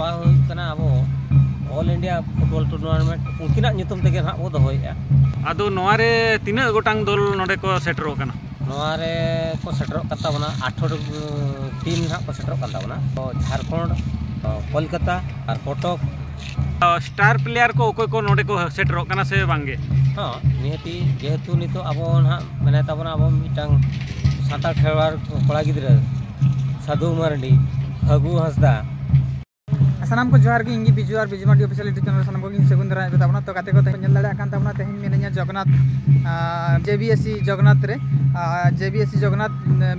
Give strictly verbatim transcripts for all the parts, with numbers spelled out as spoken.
ᱱᱚᱣᱟ ᱦᱩᱭᱩᱜ ᱠᱟᱱᱟ ᱟᱵᱚ All India Football Tournament, ᱩᱱᱠᱤᱱᱟᱜ ᱧᱩᱛᱩᱢ ᱛᱮᱜᱮ ᱱᱟᱦᱟᱜ ᱵᱚ ᱫᱚᱦᱚᱭᱮᱫᱼᱟ᱾ ᱟᱫᱚ ᱱᱚᱣᱟ ᱨᱮ ᱛᱤᱱᱟᱹᱜ ᱜᱚᱴᱟᱝ ᱫᱚᱞ ᱱᱚᱰᱮ ᱠᱚ ᱥᱮᱴᱮᱨᱚᱜ ᱠᱟᱱᱟ? ᱱᱚᱣᱟ ᱨᱮ ᱠᱚ ᱥᱮᱴᱮᱨᱚᱜ ᱠᱟᱱ ᱛᱟᱵᱚᱱᱟ ᱟᱴᱷᱨᱚ ᱴᱤᱢ ᱱᱟᱦᱟᱜ ᱠᱚ ᱥᱮᱴᱮᱨᱚᱜ ᱠᱟᱱ ᱛᱟᱵᱚᱱᱟ᱾ ᱛᱚ ᱡᱷᱟᱲᱠᱷᱚᱸᱰ, ᱠᱳᱞᱠᱟᱛᱟ ᱟᱨ ᱠᱚᱴᱚᱠ᱾ ᱥᱴᱟᱨ ᱯᱞᱮᱭᱟᱨ ᱠᱚ ᱚᱠᱚᱭ ᱠᱚ ᱱᱚᱰᱮ ᱠᱚ ᱥᱮᱴᱮᱨᱚᱜ ᱠᱟᱱᱟ ᱥᱮ ᱵᱟᱝᱜᱮ? ᱦᱚᱸ, ᱱᱤᱦᱟᱹᱛᱤ, ᱡᱮᱦᱮᱛᱩ ᱱᱤᱛᱚᱜ ᱟᱵᱚ ᱱᱟᱦᱟᱜ ᱢᱮᱱᱟᱭ ᱛᱟᱵᱚᱱᱟ ᱟᱵᱚ ᱢᱤᱫᱴᱟᱝ ᱥᱟᱱᱛᱟᱲ ᱠᱷᱮᱞᱣᱟᱲ ᱠᱚᱲᱟ ᱜᱤᱫᱽᱨᱟᱹ ᱥᱟᱹᱫᱷᱩ ᱢᱟᱨᱰᱤ, ᱯᱷᱟᱹᱜᱩ ᱦᱟᱸᱥᱫᱟ᱾ ᱥᱟᱱᱟᱢ ᱠᱚ ᱡᱚᱦᱟᱨ ᱜᱮ, ᱤᱧ ᱜᱮ ᱵᱤᱡᱩ ᱟᱨ ᱵᱤᱡᱩ ᱢᱟᱨᱰᱤ ᱚᱯᱷᱤᱥᱤᱭᱟᱞ ᱤᱭᱩᱴᱩᱵᱽ ᱪᱮᱱᱮᱞ ᱨᱮ ᱥᱟᱱᱟᱢ ᱠᱚᱜᱮᱧ ᱥᱟᱹᱜᱩᱱ ᱫᱟᱨᱟᱢ ᱮᱫ ᱛᱟᱵᱚᱱᱟ᱾ ᱛᱚ ᱜᱟᱛᱮ ᱠᱚ, ᱛᱮᱦᱮᱧ ᱧᱮᱞ ᱫᱟᱲᱮᱭᱟᱜ ᱠᱟᱱ ᱛᱟᱵᱚᱱᱟ, ᱛᱮᱦᱮᱧ ᱢᱤᱱᱟᱹᱧᱟ ᱡᱚᱜᱚᱱᱱᱟᱛᱷ, ᱟᱨ ᱡᱮ ᱵᱤ ᱮᱥ ᱥᱤ ᱡᱚᱜᱚᱱᱱᱟᱛᱷ ᱨᱮ, ᱟᱨ ᱡᱮ ᱵᱤ ᱮᱥ ᱥᱤ ᱡᱚᱜᱚᱱᱱᱟᱛᱷ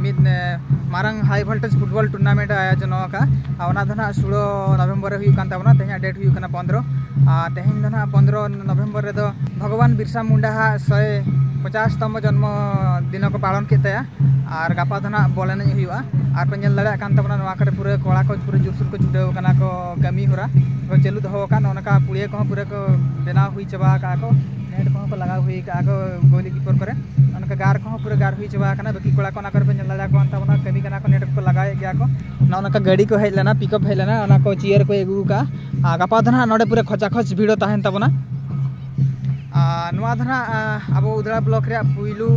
ᱢᱤᱫ, ᱮ, ᱢᱟᱨᱟᱝ ᱦᱟᱭ ᱵᱷᱳᱞᱴᱮᱡᱽ ᱯᱷᱩᱴᱵᱚᱞ ᱴᱩᱨᱱᱟᱢᱮᱱᱴ ᱮ ᱟᱭᱳᱡᱚᱱ ᱟᱠᱟᱫᱼᱟ᱾ ᱟᱨ ᱚᱱᱟ ᱫᱚ ᱱᱟᱦᱟᱜ ᱥᱳᱞᱳ ᱱᱚᱵᱷᱮᱢᱵᱚᱨ ᱨᱮ ᱦᱩᱭᱩᱜ ᱠᱟᱱ ᱛᱟᱵᱚᱱᱟ᱾ ᱛᱮᱦᱮᱧᱟᱜ ᱰᱮᱴ ᱦᱩᱭᱩᱜ ᱠᱟᱱᱟ ᱯᱚᱱᱫᱽᱨᱚ᱾ ᱟᱨ ᱛᱮᱦᱮᱧ ᱫᱚ ᱱᱟᱦᱟᱜ ᱯᱚᱱᱫᱽᱨᱚ ᱱᱚᱵᱷᱮᱢᱵᱚᱨ ᱨᱮᱫᱚ ᱵᱷᱚᱜᱚᱵᱟᱱ ᱵᱤᱨᱥᱟ ᱢᱩᱱᱰᱟ ᱦᱟᱜ ᱥᱚᱭ ᱯᱚᱪᱟᱥ ᱛᱚᱢᱚ ᱡᱚᱱᱢᱚ ᱫᱤᱱ ᱠᱚ ᱯᱟᱞᱚᱱ ᱠᱮᱫ ᱛᱟᱭᱟ᱾ ᱟᱨ ᱜᱟᱯᱟ ᱫᱚ ᱱᱟᱦᱟᱜ ᱵᱚᱞ ᱮᱱᱮᱡ ᱦᱩᱭᱩᱜᱼᱟ᱾ ᱟᱨ ᱯᱮ ᱧᱮᱞ ᱫᱟᱲᱮᱭᱟᱜ ᱠᱟᱱ ᱛᱟᱵᱚᱱᱟ, ᱱᱚᱣᱟ ᱠᱚᱨᱮ ᱯᱩᱨᱟᱹ ᱠᱚᱲᱟ ᱠᱚ ᱯᱩᱨᱟᱹ ᱡᱳᱨᱥᱳᱨ ᱠᱚ ᱪᱷᱩᱴᱟᱹᱣ ᱠᱟᱱᱟ ᱠᱚ ᱠᱟᱹᱢᱤ ᱦᱚᱨᱟ ᱠᱚ ᱪᱟᱹᱞᱩ ᱫᱚᱦᱚ ᱟᱠᱟᱫ᱾ ᱱᱚᱜᱼᱚ ᱱᱚᱝᱠᱟ ᱯᱩᱲᱤᱭᱟᱹ ᱠᱚᱦᱚᱸ ᱯᱩᱨᱟᱹ ᱠᱚ ᱵᱮᱱᱟᱣ ᱦᱩᱭ ᱪᱟᱵᱟ ᱟᱠᱟᱫᱼᱟ ᱠᱚ, ᱱᱮᱴ ᱠᱚᱦᱚᱸ ᱠᱚ ᱞᱟᱜᱟᱣ ᱦᱩᱭ ᱟᱠᱟᱫᱼᱟ ᱠᱚ ᱜᱳᱞᱤ ᱠᱤᱯᱚᱨ ᱠᱚᱨᱮ᱾ ᱚᱱᱠᱟ ᱜᱟᱨ ᱠᱚᱦᱚᱸ ᱯᱩᱨᱟᱹ ᱜᱟᱨ ᱦᱩᱭ ᱪᱟᱵᱟ ᱟᱠᱟᱱᱟ᱾ ᱵᱟᱹᱠᱤ ᱠᱚᱲᱟ ᱠᱚ ᱚᱱᱟ ᱠᱚᱨᱮ ᱯᱮ ᱧᱮᱞ ᱫᱟᱲᱮᱭᱟᱠᱚ ᱠᱟᱱ ᱛᱟᱵᱚᱱᱟ, ᱠᱟᱹᱢᱤ ᱠᱟᱱᱟ ᱠᱚ, ᱱᱮᱴ ᱠᱚᱠᱚ ᱞᱟᱜᱟᱣᱮᱫ ᱜᱮᱭᱟ ᱠᱚ᱾ ᱱᱚᱜᱼᱚ ᱱᱚᱝᱠᱟ ᱜᱟᱹᱰᱤ ᱠᱚ ᱦᱮᱡ ᱞᱮᱱᱟ, ᱯᱤᱠᱟᱯ ᱦᱮᱡ ᱞᱮᱱᱟ, ᱚᱱᱟ ᱠᱚ ᱪᱮᱭᱟᱨ ᱠᱚ ᱟᱹᱜᱩ ᱟᱠᱟᱫᱼᱟ᱾ ᱟᱨ ᱜᱟᱯᱟ ᱫᱚ ᱱᱟᱦᱟᱜ ᱱᱚᱰᱮ ᱯᱩᱨᱟᱹ ᱠᱷᱚᱪᱟ ᱠᱷᱚᱪ ᱵᱷᱤᱲ ᱛᱟᱦᱮᱱ ᱛᱟᱵᱚᱱᱟ᱾ ᱟᱨ ᱱᱚᱣᱟ ᱫᱚ ᱱᱟᱦᱟᱜ, ᱟᱸ, ᱟᱵᱚ ᱩᱫᱽᱲᱟ ᱵᱞᱚᱠ ᱨᱮᱭᱟᱜ ᱯᱩᱭᱞᱩ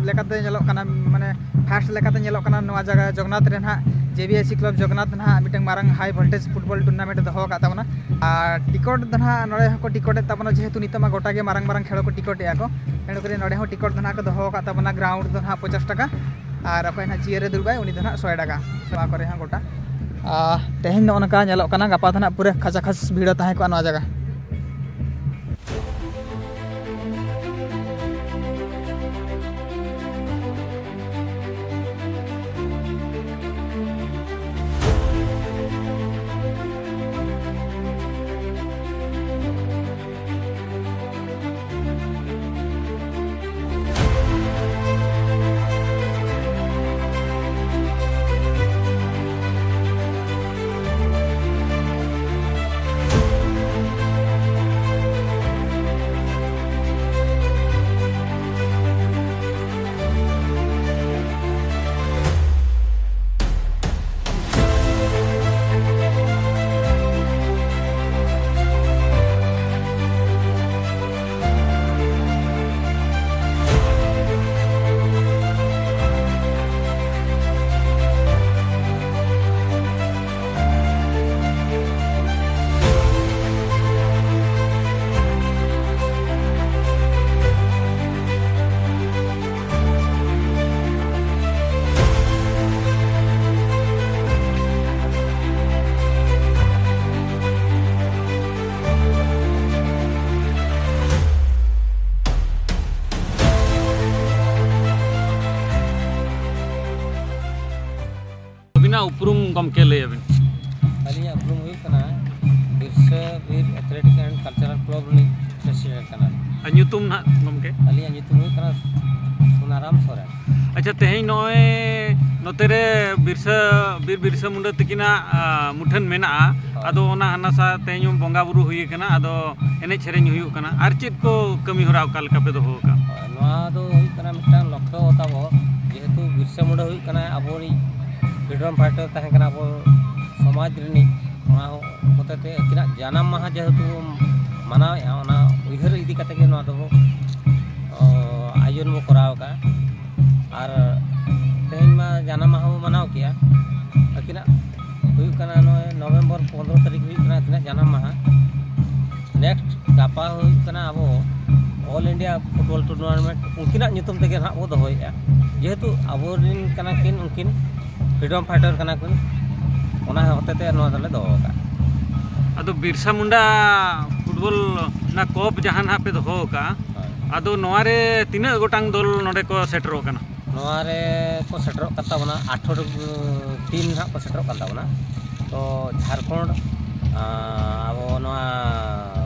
ᱞᱮᱠᱟᱛᱮ ᱧᱮᱞᱚᱜ ᱠᱟᱱᱟ, ᱢᱟᱱᱮ ᱯᱷᱟᱥᱴ ᱞᱮᱠᱟᱛᱮ ᱧᱮᱞᱚᱜ ᱠᱟᱱᱟ ᱱᱚᱣᱟ ᱡᱟᱭᱜᱟ ᱡᱚᱜᱚᱱᱱᱟᱛᱷ ᱨᱮ ᱱᱟᱦᱟᱜ ᱡᱮ B S C club Jagannath ᱱᱟᱦᱟᱜ ᱢᱤᱫᱴᱟᱝ ᱢᱟᱨᱟᱝ ᱦᱟᱭ ᱵᱷᱳᱞᱴᱮᱡᱽ ᱯᱷᱩᱴᱵᱚᱞ ᱴᱩᱨᱱᱟᱢᱮᱱᱴ ᱫᱚᱦᱚ ᱟᱠᱟᱫ ᱛᱟᱵᱚᱱᱟ᱾ ᱟᱨ ᱴᱤᱠᱚᱴ ᱫᱚ ᱱᱟᱦᱟᱜ ᱱᱚᱰᱮ ᱦᱚᱸᱠᱚ ᱴᱤᱠᱚᱴᱮᱫ ᱛᱟᱵᱚᱱᱟ, ᱡᱮᱦᱮᱛᱩ ᱱᱤᱛᱚᱜ ᱢᱟ ᱜᱚᱴᱟ ᱜᱮ ᱢᱟᱨᱟᱝ ᱢᱟᱨᱟᱝ ᱠᱷᱮᱞ ᱠᱚ ᱴᱤᱠᱚᱴᱮᱫᱼᱟ ᱠᱚ᱾ ᱮᱱᱰᱮ ᱠᱷᱟᱱ ᱱᱚᱰᱮ ᱦᱚᱸ ᱴᱤᱠᱚᱴ ᱫᱚ ᱱᱟᱦᱟᱜ ᱠᱚ ᱫᱚᱦᱚ ᱟᱠᱟᱫ ᱛᱟᱵᱚᱱᱟ᱾ ᱜᱨᱟᱣᱩᱱᱰ ᱫᱚ ᱱᱟᱦᱟᱜ ᱯᱚᱧᱪᱟᱥ ᱴᱟᱠᱟ ᱟᱨ ᱚᱠᱚᱭ ᱱᱟᱦᱟᱜ ᱪᱤᱭᱟᱨ ᱨᱮ ᱫᱩᱲᱩᱵᱟᱭ ᱩᱱᱤ ᱫᱚ ᱱᱟᱦᱟᱜ ᱥᱚᱭ ᱴᱟᱠᱟ᱾ ᱱᱚᱣᱟ ᱠᱚᱨᱮ ᱦᱚᱸ ᱜᱚᱴᱟ᱾ ᱟᱨ ᱛᱮᱦᱮᱧ ᱱᱚᱜᱼᱚ ᱱᱚᱝᱠᱟ ᱧᱮᱞᱚᱜ ᱠᱟᱱᱟ, ᱜᱟᱯᱟ ᱫᱚ ᱱᱟᱦᱟᱜ ᱯᱩᱨᱟᱹ ᱠᱷᱟᱪᱟ ᱠᱷᱟᱪ ᱵᱷᱤᱲ ᱛᱟᱦᱮᱸ ᱠᱚᱜᱼᱟ ᱱᱚᱣᱟ ᱡᱟᱭᱜᱟ᱾ ᱩᱯᱨᱩᱢ ᱜᱚᱢᱠᱮ ᱞᱟᱹᱭ ᱟᱵᱤᱱ᱾ ᱟᱹᱞᱤᱧᱟᱜ ᱩᱯᱨᱩᱢ ᱦᱩᱭᱩᱜ ᱠᱟᱱᱟ ᱵᱤᱨᱥᱟᱹ ᱵᱤᱨ Athletic and Cultural Club ᱨᱤᱱᱤᱡ president ᱠᱟᱱᱟᱞᱤᱧ᱾ ᱟᱨ ᱧᱩᱛᱩᱢ ᱱᱟᱦᱟᱜ ᱜᱚᱢᱠᱮ? ᱟᱹᱞᱤᱧᱟᱜ ᱧᱩᱛᱩᱢ ᱦᱩᱭᱩᱜ ᱠᱟᱱᱟ ᱥᱩᱱᱟᱨᱟᱢ ᱥᱚᱨᱮᱱ᱾ ᱟᱪᱪᱷᱟ, ᱛᱮᱦᱮᱧ ᱱᱚᱜᱼᱚᱭ ᱱᱚᱛᱮ ᱨᱮ ᱵᱤᱨᱥᱟᱹ, ᱵᱤᱨ ᱵᱤᱨᱥᱟᱹ ᱢᱩᱱᱰᱟᱹ ᱛᱟᱹᱠᱤᱱᱟᱜ, ᱟ, ᱢᱩᱴᱷᱟᱹᱱ ᱢᱮᱱᱟᱜᱼᱟ᱾ ᱦᱳᱭ᱾ ᱟᱫᱚ ᱚᱱᱟ ᱦᱟᱱᱟ ᱥᱟ ᱛᱮᱦᱮᱧ ᱵᱚᱸᱜᱟ ᱵᱩᱨᱩ ᱦᱩᱭ ᱟᱠᱟᱱᱟ, ᱟᱫᱚ ᱮᱱᱮᱡ ᱥᱮᱨᱮᱧ ᱦᱩᱭᱩᱜ ᱠᱟᱱᱟ᱾ ᱟᱨ ᱪᱮᱫ ᱠᱚ ᱠᱟᱹᱢᱤ ᱦᱚᱨᱟ ᱚᱠᱟ ᱞᱮᱠᱟ ᱯᱮ ᱫᱚᱦᱚ ᱟᱠᱟᱫᱼᱟ? ᱦᱳᱭ, ᱱᱚᱣᱟ ᱫᱚ ᱦᱩᱭᱩᱜ ᱠᱟᱱᱟ ᱢᱤᱫᱴᱟᱝ ᱞᱚᱠᱠᱷᱚ ᱛᱟᱵᱚ, ᱡᱮᱦᱮᱛᱩ ᱵᱤᱨᱥᱟᱹ ᱢᱩᱱᱰᱟᱹ ᱦᱩᱭᱩᱜ ᱠᱟᱱᱟᱭ ᱟᱵᱚᱨᱤᱡ freedom fighter ᱛᱟᱦᱮᱸ ᱠᱟᱱᱟ ᱟᱵᱚ ᱥᱚᱢᱟᱡᱽ ᱨᱤᱱᱤᱡ, ᱚᱱᱟ ᱦᱚᱛᱮᱛᱮ ᱟᱹᱠᱤᱱᱟᱜ ᱡᱟᱱᱟᱢ ᱢᱟᱦᱟ ᱡᱮᱦᱮᱛᱩ ᱵᱚᱱ ᱢᱟᱱᱟᱣᱮᱫᱼᱟ, ᱚᱱᱟ ᱩᱭᱦᱟᱹᱨ ᱤᱫᱤ ᱠᱟᱛᱮ ᱜᱮ ᱱᱚᱣᱟ ᱫᱚᱵᱚ, ᱚ, ᱟᱭᱳᱡᱚᱱ ᱵᱚ ᱠᱚᱨᱟᱣ ᱟᱠᱟᱫᱼᱟ᱾ ᱟᱨ ᱛᱮᱦᱮᱧ ᱢᱟ ᱡᱟᱱᱟᱢ ᱢᱟᱦᱟ ᱵᱚ ᱢᱟᱱᱟᱣ ᱠᱮᱜᱼᱟ, ᱟᱹᱠᱤᱱᱟᱜ ᱦᱩᱭᱩᱜ ᱠᱟᱱᱟ ᱱᱚᱜᱼᱚᱭ November ᱯᱚᱱᱨᱚ ᱛᱟᱹᱨᱤᱠᱷ ᱦᱩᱭᱩᱜ ᱠᱟᱱᱟ ᱟᱹᱠᱤᱱᱟᱜ ᱡᱟᱱᱟᱢ ᱢᱟᱦᱟ᱾ Next ᱜᱟᱯᱟ ᱦᱩᱭᱩᱜ ᱠᱟᱱᱟ ᱟᱵᱚ All India Football Tournament ᱩᱱᱠᱤᱱᱟᱜ ᱧᱩᱛᱩᱢ ᱛᱮᱜᱮ ᱱᱟᱦᱟᱜ ᱵᱚ ᱫᱚᱦᱚᱭᱮᱫᱼᱟ, ᱡᱮᱦᱮᱛᱩ ᱟᱵᱚᱨᱮᱱ ᱠᱟᱱᱟ ᱠᱤᱱ, ᱩᱱᱠᱤᱱ freedom fighter ᱠᱟᱱᱟ ᱠᱤᱱ, ᱚᱱᱟ ᱦᱚᱛᱮᱛᱮ ᱱᱚᱣᱟ ᱫᱚᱞᱮ ᱫᱚᱦᱚ ᱟᱠᱟᱫᱼᱟ᱾ ᱟᱫᱚ ᱵᱤᱨᱥᱟ ᱢᱩᱱᱰᱟ ᱯᱷᱩᱴᱵᱚᱞ ᱚᱱᱟ ᱠᱚᱯ ᱡᱟᱦᱟᱸ ᱱᱟᱦᱟᱜ ᱯᱮ ᱫᱚᱦᱚ ᱟᱠᱟᱫᱼᱟ, ᱦᱳᱭ᱾ ᱟᱫᱚ ᱱᱚᱣᱟ ᱨᱮ ᱛᱤᱱᱟᱹᱜ ᱜᱚᱴᱟᱝ ᱫᱚᱞ ᱱᱚᱰᱮ ᱠᱚ ᱥᱮᱴᱮᱨᱚᱜ ᱠᱟᱱᱟ? ᱱᱚᱣᱟ ᱨᱮ ᱠᱚ ᱥᱮᱴᱮᱨᱚᱜ ᱠᱟᱱ ᱛᱟᱵᱚᱱᱟ, ᱟᱴᱷᱨᱚ ᱴᱤᱢ ᱱᱟᱦᱟᱜ ᱠᱚ ᱥᱮᱴᱮᱨᱚᱜ ᱠᱟᱱ ᱛᱟᱵᱚᱱᱟ᱾ ᱛᱚ ᱡᱷᱟᱲᱠᱷᱚᱸᱰ, ᱟᱸ, ᱟᱵᱚ ᱱᱚᱣᱟ,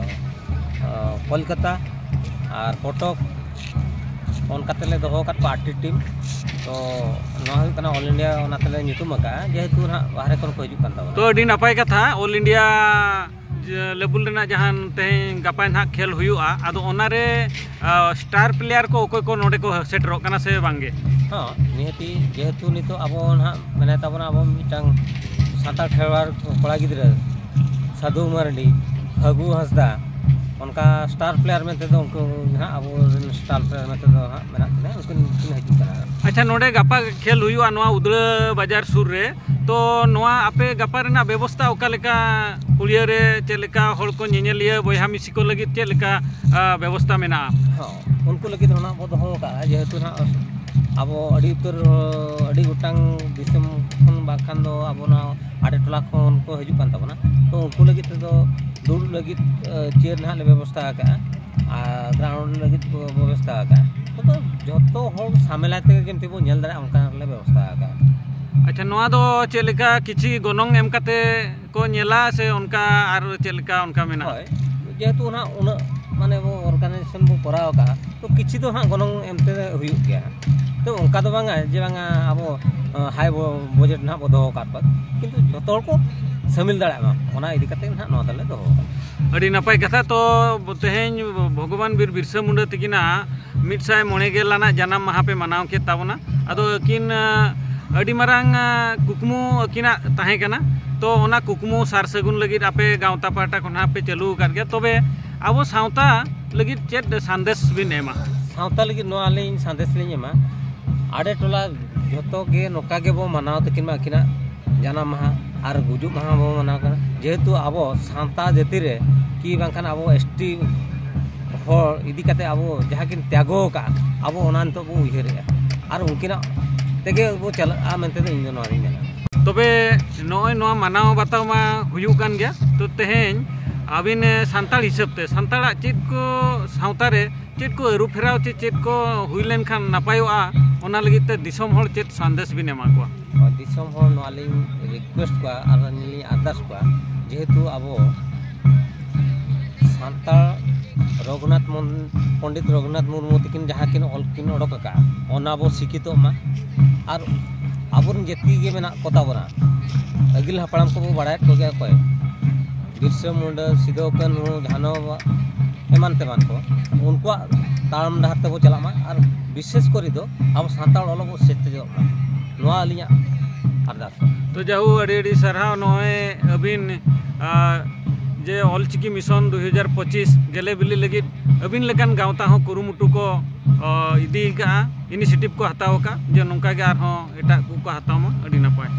ᱟᱸ, ᱠᱳᱞᱠᱟᱛᱟ ᱟᱨ ᱠᱚᱴᱚᱠ, ᱚᱱᱠᱟ ᱛᱮᱞᱮ ᱫᱚᱦᱚ ᱟᱠᱟᱫ ᱠᱚᱣᱟ ᱟᱴᱴᱤ ᱴᱤᱢ᱾ ᱛᱚ ᱱᱚᱣᱟ ᱦᱩᱭᱩᱜ ᱠᱟᱱᱟ All India, ᱚᱱᱟ ᱛᱮᱞᱮ ᱧᱩᱛᱩᱢ ᱟᱠᱟᱫᱼᱟ, ᱡᱮᱦᱮᱛᱩ ᱱᱟᱦᱟᱜ ᱵᱟᱦᱨᱮ ᱠᱷᱚᱱ ᱠᱚ ᱦᱤᱡᱩᱜ ᱠᱟᱱ ᱛᱟᱵᱚᱱᱟ᱾ ᱛᱚ ᱟᱹᱰᱤ ᱱᱟᱯᱟᱭ ᱠᱟᱛᱷᱟ, All India ᱡᱮ level ᱨᱮᱱᱟᱜ ᱡᱟᱦᱟᱸ ᱛᱮᱦᱮᱧ ᱜᱟᱯᱟ ᱱᱟᱦᱟᱜ ᱠᱷᱮᱞ ᱦᱩᱭᱩᱜᱼᱟ, ᱟᱫᱚ ᱚᱱᱟᱨᱮ, ᱟ, star player ᱠᱚ ᱚᱠᱚᱭ ᱠᱚ ᱱᱚᱰᱮ ᱠᱚ ᱥᱮᱴᱮᱨᱚᱜ ᱠᱟᱱᱟ ᱥᱮ ᱵᱟᱝᱜᱮ? ᱦᱚᱸ, ᱱᱤᱦᱟᱹᱛᱤ, ᱡᱮᱦᱮᱛᱩ ᱱᱤᱛᱚᱜ ᱟᱵᱚ ᱱᱟᱦᱟᱜ ᱢᱮᱱᱟᱭ ᱛᱟᱵᱚᱱᱟ ᱟᱵᱚ ᱢᱤᱫᱴᱟᱝ ᱥᱟᱱᱛᱟᱲ ᱠᱷᱮᱨᱣᱟᱲ ᱠᱚᱲᱟ ᱜᱤᱫᱽᱨᱟᱹ ᱥᱟᱹᱫᱷᱩ ᱢᱟᱨᱰᱤ, ᱯᱷᱟᱹᱜᱩ ᱦᱟᱸᱥᱫᱟ, ᱚᱱᱠᱟ star player ᱢᱮᱱᱛᱮ ᱫᱚ ᱩᱱᱠᱩ ᱜᱮ ᱱᱟᱦᱟᱜ ᱟᱵᱚᱨᱮᱱ star player ᱢᱮᱱᱛᱮ ᱫᱚ ᱱᱟᱦᱟᱜ ᱢᱮᱱᱟᱜ ᱠᱤᱱᱟ, ᱩᱱᱠᱤᱱ ᱠᱤᱱ ᱦᱤᱡᱩᱜ ᱠᱟᱱᱟ᱾ ᱟᱪᱪᱷᱟ, ᱱᱚᱰᱮ ᱜᱟᱯᱟ ᱠᱷᱮᱞ ᱦᱩᱭᱩᱜᱼᱟ ᱱᱚᱣᱟ ᱩᱫᱽᱲᱟᱹ ᱵᱟᱡᱟᱨ ᱥᱩᱨ ᱨᱮ, ᱛᱚ ᱱᱚᱣᱟ ᱟᱯᱮ ᱜᱟᱯᱟ ᱨᱮᱱᱟᱜ ᱵᱮᱵᱚᱥᱛᱷᱟ ᱚᱠᱟ ᱞᱮᱠᱟ? ᱠᱩᱲᱤᱭᱟᱹ ᱨᱮ ᱪᱮᱫ ᱞᱮᱠᱟ ᱦᱚᱲ ᱠᱚ ᱧᱮᱧᱮᱞᱤᱭᱟᱹ ᱵᱚᱭᱦᱟ ᱢᱤᱥᱤ ᱠᱚ ᱞᱟᱹᱜᱤᱫ ᱪᱮᱫ ᱞᱮᱠᱟ, ᱟ, ᱵᱮᱵᱚᱥᱛᱷᱟ ᱢᱮᱱᱟᱜᱼᱟ? ᱦᱚᱸ, ᱩᱱᱠᱩ ᱞᱟᱹᱜᱤᱫ ᱦᱚᱸ ᱱᱟᱜ ᱵᱚ ᱫᱚᱦᱚ ᱟᱠᱟᱫᱼᱟ, ᱡᱮᱦᱮᱛᱩ ᱱᱟᱜ ᱟᱵᱚ ᱟᱹᱰᱤ ᱩᱛᱟᱹᱨ, ᱟᱹᱰᱤ ᱜᱚᱴᱟᱝ ᱫᱤᱥᱚᱢ ᱠᱷᱚᱱ ᱵᱟᱝᱠᱷᱟᱱ ᱫᱚ ᱟᱵᱚ ᱱᱚᱣᱟ ᱟᱰᱮ ᱴᱚᱞᱟ ᱠᱷᱚᱱ ᱠᱚ ᱦᱤᱡᱩᱜ ᱠᱟᱱ ᱛᱟᱵᱚᱱᱟ᱾ ᱛᱚ ᱩᱱᱠᱩ ᱞᱟᱹᱜᱤᱫ ᱛᱮᱫᱚ ᱫᱩᱲᱩᱵ ᱞᱟᱹᱜᱤᱫ, ᱟ, ᱪᱮᱭᱟᱨ ᱱᱟᱦᱟᱜ ᱞᱮ ᱵᱮᱵᱚᱥᱛᱷᱟ ᱟᱠᱟᱫᱼᱟ ᱟᱨ ᱜᱨᱟᱣᱩᱱᱰ ᱞᱟᱹᱜᱤᱫ ᱵᱚ ᱵᱮᱵᱚᱥᱛᱷᱟ ᱟᱠᱟᱫᱼᱟ᱾ ᱛᱚ ᱡᱷᱚᱛᱚ ᱦᱚᱲ ᱥᱟᱢᱮᱞᱟᱭ ᱛᱮᱜᱮ ᱠᱤᱱᱛᱩ ᱵᱚ ᱧᱮᱞ ᱫᱟᱲᱮᱭᱟᱜᱼᱟ, ᱚᱱᱠᱟ ᱞᱮ ᱵᱮᱵᱚᱥᱛᱷᱟ ᱟᱠᱟᱫᱼᱟ᱾ ᱟᱪᱪᱷᱟ, ᱱᱚᱣᱟ ᱫᱚ ᱪᱮᱫ ᱞᱮᱠᱟ, ᱠᱤᱪᱷᱤ ᱜᱚᱱᱚᱝ ᱮᱢ ᱠᱟᱛᱮ ᱠᱚ ᱧᱮᱞᱟ ᱥᱮ ᱚᱱᱠᱟ ᱟᱨ ᱪᱮᱫ ᱞᱮᱠᱟ ᱚᱱᱠᱟ ᱢᱮᱱᱟᱜᱼᱟ? ᱦᱳᱭ, ᱡᱮᱦᱮᱛᱩ ᱱᱟᱦᱟᱜ ᱩᱱᱟᱹᱜ ᱢᱟᱱᱮ ᱵᱚ ᱚᱨᱜᱟᱱᱟᱭᱡᱮᱥᱚᱱ ᱵᱚ ᱠᱚᱨᱟᱣ ᱟᱠᱟᱫᱼᱟ, ᱛᱚ ᱠᱤᱪᱷᱤ ᱫᱚ ᱦᱟᱸᱜ ᱜᱚᱱᱚᱝ ᱮᱢᱛᱮ ᱦᱩᱭᱩᱜ ᱜᱮᱭᱟ᱾ ᱛᱚ ᱚᱱᱠᱟ ᱫᱚ ᱵᱟᱝᱟ ᱡᱮ ᱵᱟᱝᱟ ᱟᱵᱚ ᱦᱟᱭ ᱵᱟᱡᱮᱴ ᱱᱟᱦᱟᱜ ᱵᱚ ᱫᱚᱦᱚ ᱟᱠᱟᱫ ᱠᱚᱣᱟ, ᱠᱤᱱᱛᱩ ᱡᱷᱚᱛᱚ ᱦᱚᱲ ᱠᱚ ᱥᱟᱹᱢᱤᱞ ᱫᱟᱲᱮᱭᱟᱜ ᱢᱟ, ᱚᱱᱟ ᱤᱫᱤ ᱠᱟᱛᱮ ᱱᱟᱦᱟᱜ ᱱᱚᱣᱟ ᱫᱚᱞᱮ ᱫᱚᱦᱚ ᱟᱠᱟᱫᱟ᱾ ᱟᱹᱰᱤ ᱱᱟᱯᱟᱭ ᱠᱟᱛᱷᱟ᱾ ᱛᱚ ᱛᱮᱦᱮᱧ ᱵᱷᱚᱜᱚᱵᱟᱱ ᱵᱤᱨ ᱵᱤᱨᱥᱟᱹ ᱢᱩᱱᱰᱟᱹ ᱛᱤᱠᱤᱱᱟᱜ ᱢᱤᱫ ᱥᱟᱭ ᱢᱚᱬᱮ ᱜᱮᱞ ᱟᱱᱟᱜ ᱡᱟᱱᱟᱢ ᱢᱟᱦᱟ ᱯᱮ ᱢᱟᱱᱟᱣ ᱠᱮᱫ ᱛᱟᱵᱚᱱᱟ᱾ ᱟᱫᱚ ᱟᱹᱠᱤᱱ, ᱟᱸ, ᱟᱹᱰᱤ ᱢᱟᱨᱟᱝ, ᱟᱸ, ᱠᱩᱠᱢᱩ ᱟᱹᱠᱤᱱᱟᱜ ᱛᱟᱦᱮᱸ ᱠᱟᱱᱟ᱾ ᱛᱚ ᱚᱱᱟ ᱠᱩᱠᱢᱩ ᱥᱟᱨ ᱥᱟᱹᱜᱩᱱ ᱞᱟᱹᱜᱤᱫ ᱟᱯᱮ ᱜᱟᱶᱛᱟ ᱯᱟᱦᱴᱟ ᱠᱷᱚᱱ ᱦᱟᱸᱜ ᱯᱮ ᱪᱟᱹᱞᱩ ᱟᱠᱟᱫ ᱜᱮᱭᱟ᱾ ᱛᱚᱵᱮ ᱟᱵᱚ ᱥᱟᱶᱛᱟ ᱞᱟᱹᱜᱤᱫ ᱪᱮᱫ ᱥᱟᱸᱫᱮᱥ ᱵᱤᱱ ᱮᱢᱟ? ᱥᱟᱶᱛᱟ ᱞᱟᱹᱜᱤᱫ ᱱᱚᱣᱟ ᱟᱹᱞᱤᱧ ᱥᱟᱸᱫᱮᱥ ᱞᱤᱧ ᱮᱢᱟ, ᱟᱰᱮ ᱴᱚᱞᱟ ᱡᱷᱚᱛᱚ ᱜᱮ ᱱᱚᱝᱠᱟ ᱜᱮᱵᱚ ᱢᱟᱱᱟᱣ ᱛᱟᱹᱠᱤᱱ ᱢᱟ ᱟᱹᱠᱤᱱᱟᱜ ᱡᱟᱱᱟᱢ ᱢᱟᱦᱟ ᱟᱨ ᱜᱩᱡᱩᱜ ᱢᱟᱦᱟ ᱵᱚ ᱢᱟᱱᱟᱣ ᱠᱟᱱᱟ᱾ ᱡᱮᱦᱮᱛᱩ ᱟᱵᱚ ᱥᱟᱱᱛᱟᱲ ᱡᱟᱹᱛᱤ ᱨᱮ ᱠᱤ ᱵᱟᱝᱠᱷᱟᱱ ᱟᱵᱚ ᱮᱥ ᱴᱤ ᱦᱚᱲ ᱤᱫᱤ ᱠᱟᱛᱮ ᱟᱵᱚ ᱡᱟᱦᱟᱸ ᱠᱤᱱ ᱛᱮᱭᱟᱜᱚ ᱟᱠᱟᱫᱼᱟ, ᱟᱵᱚ ᱚᱱᱟ ᱱᱤᱛᱚᱜ ᱵᱚ ᱩᱭᱦᱟᱹᱨᱮᱜᱼᱟ ᱟᱨ ᱩᱱᱠᱤᱱᱟᱜ ᱛᱮᱜᱮ ᱵᱚ ᱪᱟᱞᱟᱜᱼᱟ ᱢᱮᱱᱛᱮ ᱫᱚ ᱤᱧ ᱫᱚ ᱱᱚᱣᱟ ᱜᱤᱧ ᱢᱮᱱᱟ᱾ ᱛᱚᱵᱮ ᱱᱚᱜᱼᱚᱭ ᱱᱚᱣᱟ ᱢᱟᱱᱟᱣ ᱵᱟᱛᱟᱣ ᱢᱟ ᱦᱩᱭᱩᱜ ᱠᱟᱱ ᱜᱮᱭᱟ, ᱛᱚ ᱛᱮᱦᱮᱧ ᱟᱹᱵᱤᱱ, ᱮ, ᱥᱟᱱᱛᱟᱲ ᱦᱤᱥᱟᱹᱵ ᱛᱮ ᱥᱟᱱᱛᱟᱲᱟᱜ ᱪᱮᱫ ᱠᱚ ᱥᱟᱶᱛᱟ ᱨᱮ ᱪᱮᱫ ᱠᱚ ᱟᱹᱨᱩ ᱯᱷᱮᱨᱟᱣ ᱪᱮ ᱪᱮᱫ ᱠᱚ ᱦᱩᱭ ᱞᱮᱱᱠᱷᱟᱱ ᱱᱟᱯᱟᱭᱚᱜᱼᱟ, ᱚᱱᱟ ᱞᱟᱹᱜᱤᱫ ᱛᱮ ᱫᱤᱥᱚᱢ ᱦᱚᱲ ᱪᱮᱫ ᱥᱟᱸᱫᱮᱥ ᱵᱤᱱ ᱮᱢᱟ ᱠᱚᱣᱟ? ᱫᱤᱥᱚᱢ ᱦᱚᱲ ᱱᱚᱣᱟ ᱞᱤᱧ ᱨᱤᱠᱩᱭᱮᱥᱴ ᱠᱚᱣᱟ ᱟᱨ ᱞᱤᱧ ᱟᱨᱫᱟᱥ ᱠᱚᱣᱟ, ᱡᱮᱦᱮᱛᱩ ᱟᱵᱚ ᱥᱟᱱᱛᱟᱲ ᱨᱚᱜᱷᱩᱱᱟᱛᱷ ᱢᱩᱨ-, ᱯᱚᱱᱰᱤᱛ ᱨᱚᱜᱷᱩᱱᱟᱛᱷ ᱢᱩᱨᱢᱩ ᱛᱟᱹᱠᱤᱱ ᱡᱟᱦᱟᱸ ᱠᱤᱱ ᱚᱞ ᱠᱤᱱ ᱚᱰᱚᱠ ᱟᱠᱟᱫᱼᱟ, ᱚᱱᱟ ᱵᱚ ᱥᱤᱠᱷᱤᱛᱚᱜ ᱢᱟ᱾ ᱟᱨ ᱟᱵᱚᱨᱮᱱ ᱡᱟᱹᱛᱤ ᱜᱮ ᱢᱮᱱᱟᱜ ᱠᱚ ᱛᱟᱵᱚᱱᱟ, ᱟᱹᱜᱤᱞ ᱦᱟᱯᱲᱟᱢ ᱠᱚᱵᱚ ᱵᱟᱲᱟᱭᱮᱫ ᱠᱚᱜᱮᱭᱟ, ᱚᱠᱚᱭ ᱵᱤᱨᱥᱟᱹ ᱢᱩᱱᱰᱟᱹ, ᱥᱤᱫᱩ ᱠᱟᱹᱱᱦᱩ, ᱡᱷᱟᱱᱚ, ᱮᱢᱟᱱ ᱛᱮᱢᱟᱱ ᱠᱚ, ᱩᱱᱠᱩᱣᱟᱜ ᱛᱟᱲᱟᱢ ᱰᱟᱦᱟᱨ ᱛᱮᱵᱚ ᱪᱟᱞᱟᱜ ᱢᱟ᱾ ᱟᱨ ᱵᱤᱥᱮᱥ ᱠᱚᱨᱮ ᱫᱚ ᱟᱵᱚ ᱥᱟᱱᱛᱟᱲ ᱚᱞᱚᱜ ᱵᱚ ᱥᱮᱪᱮᱫᱚᱜ ᱢᱟ, ᱱᱚᱣᱟ ᱟᱹᱞᱤᱧᱟᱜ ᱟᱨᱫᱟᱥ᱾ ᱛᱚ ᱡᱟᱦᱳ, ᱟᱹᱰᱤ ᱟᱹᱰᱤ ᱥᱟᱨᱦᱟᱣ᱾ ᱱᱚᱜᱼᱚᱭ ᱟᱹᱵᱤᱱ, ᱟ, ᱡᱮ ᱚᱞᱪᱤᱠᱤ ᱢᱤᱥᱚᱱ ᱫᱩ ᱦᱟᱡᱟᱨ ᱯᱚᱸᱪᱤᱥ ᱜᱮᱞᱮ ᱵᱤᱞᱤ ᱞᱟᱹᱜᱤᱫ ᱟᱹᱵᱤᱱ ᱞᱮᱠᱟᱱ ᱜᱟᱶᱛᱟ ᱦᱚᱸ ᱠᱩᱨᱩᱢᱩᱴᱩ ᱠᱚ, ᱟ, ᱤᱫᱤ ᱟᱠᱟᱫᱼᱟ, ᱤᱱᱤᱥᱤᱭᱮᱴᱤᱵᱷ ᱠᱚ ᱦᱟᱛᱟᱣ ᱟᱠᱟᱫᱼᱟ, ᱡᱮ ᱱᱚᱝᱠᱟ ᱜᱮ ᱟᱨᱦᱚᱸ ᱮᱴᱟᱜ ᱠᱚᱠᱚ ᱦᱟᱛᱟᱣ ᱢᱟ, ᱟᱹᱰᱤ ᱱᱟᱯᱟᱭ᱾